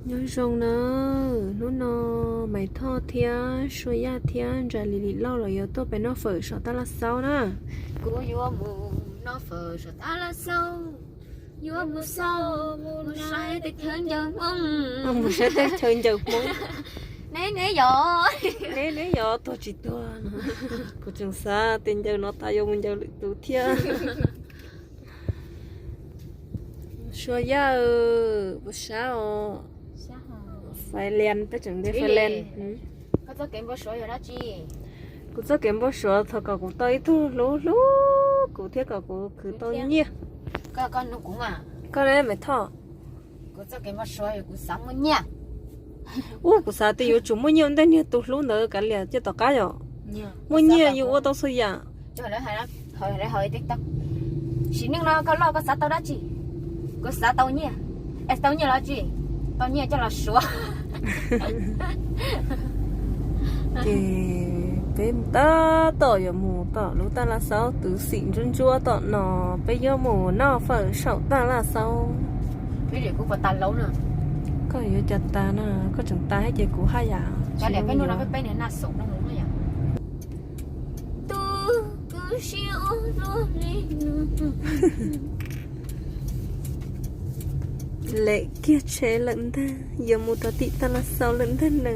Nyob zoo na, hnub no Maiv Thoj thiab Sua Yaj thiab Ntsa Lis Lis Lauj los yuav tuaj pem noj fawm saum Taj Laj Xaub na. Kuv yuav mus noj fawm saum Taj Laj Xaub, yuav mus xauj, mus saib teb chaws ncaws Hmoob. Mus saib teb chaws ncaws Hmoob. Neb, neb yog, neb, neb yog tuag tsis tuag? Kuv tseem xav tias ncaws no tas yuav mus ncaws lwm tus thiab. Sua Yaj, puas sab os? Fais lias, peb tseem de fais lias. Kuv txoj kev npau suav thaum kom kuv tau ib tug hlub hlub kuv thiab kom kuv khwv tau nyiaj. Koj ne Maiv Thoj? Ub, kuv xav tias yuav tsum muaj nyiaj ua ntej niag tus hlub ntawd kav liam cia tom qab yom. Muaj nyiaj yus ua tau txhua yam. Sim neej no koj loj koj xav tau dab tsi? Kuv xav tau nyiaj. Es tau nyiaj los tsi? Tau nyiaj coj los suav. Ces peb tab tom yuav mus tom lub Taj Laj Xaub twv xim ntsuab ntsuab tom no, peb yuav mus noj fawm saum Taj Laj Xaub. Koj yuav cas tas na, koj tseem tas thiab ces kuv haj yam. Lem kiag tsheb lawm ntag, yuav mus rau tim Taj Laj Xaub lawm ntag na.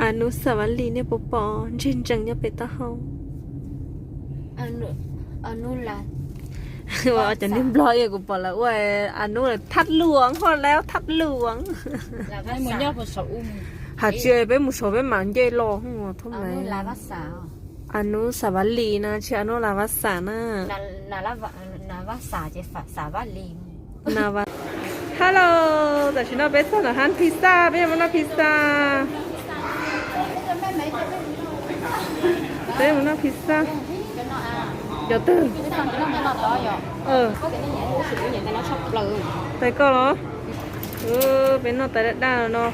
A nub Xav Vas Lis nej puas pom ntseg ntsees nyob pem taub hau? Ua cov niag Nplog kuv pom lawv ua a nub lawv thaj luas ho lawv thaj luas. Hais tsis peb mus saud peb mam nce los thooj. A nub Xav Vas Lis na, tsis a nub Las Vas Xas na. Hello, tam sim no peb txog ntawm hab pizza, peb yuav mus noj pizza. Peb mus noj pizza. Cov twg? Tais koj los? Peb noj tais daj daj no.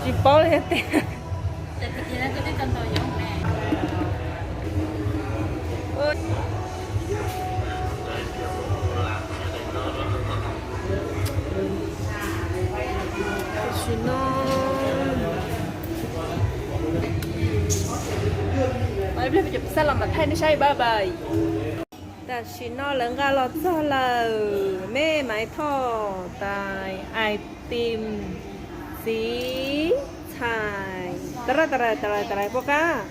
Tsis paub li tias. Tam sim no peb cov pizza los mam thaij nej saib, bye bye. Tam sim no lawv nqa los txog lawm, me Maiv Thoj, tais, ais tim, txiv, txhais, ta ra ta ra ta ra ta ra, puas qab?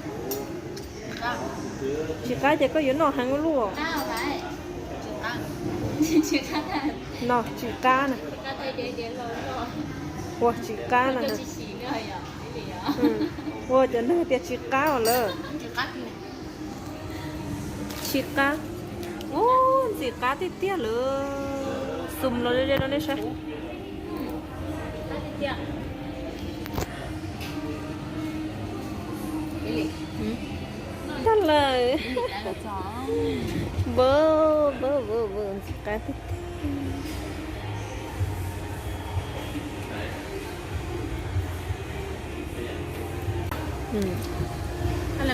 Tsis qab ces koj yuav noj heev ua luaj. No tsis qab na. Ua tsis qab na. Ua cov neeg tias tsis qab os lawm. Tsis qab. Ub, ntxim qab tiag tiag lawm. Xum los ze ze rau nej saib. Tag lawm. Npawg, npawg, npawg, npawg, ntxim qab tiag tiag.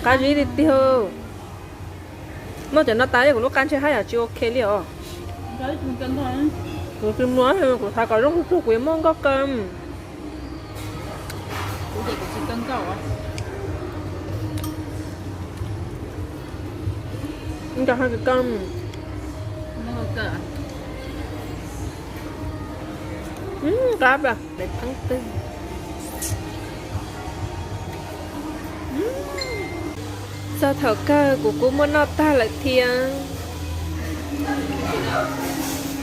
Qab zib tiag tiag. Noj cov no tas kuv lub qab ntshe haj yam tsis ok li os. Kuv tsis muaj, kuv xav kom zoo tug kuv yuav muaj nkauj kawg. Nco haj kawg. Qab pam. Txog thaum kawg kuv kuj muab noj tag lawm thiab.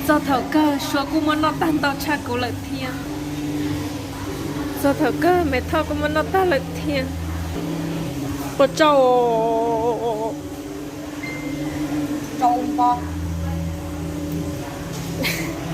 Txog thaum kawg Sua kuj muab noj tag ntau tshaj kuv lawm thiab. Txog thaum kawg Maiv Thoj kuj muab noj tag lawm thiab. Ua tsaug. Tsaug npo.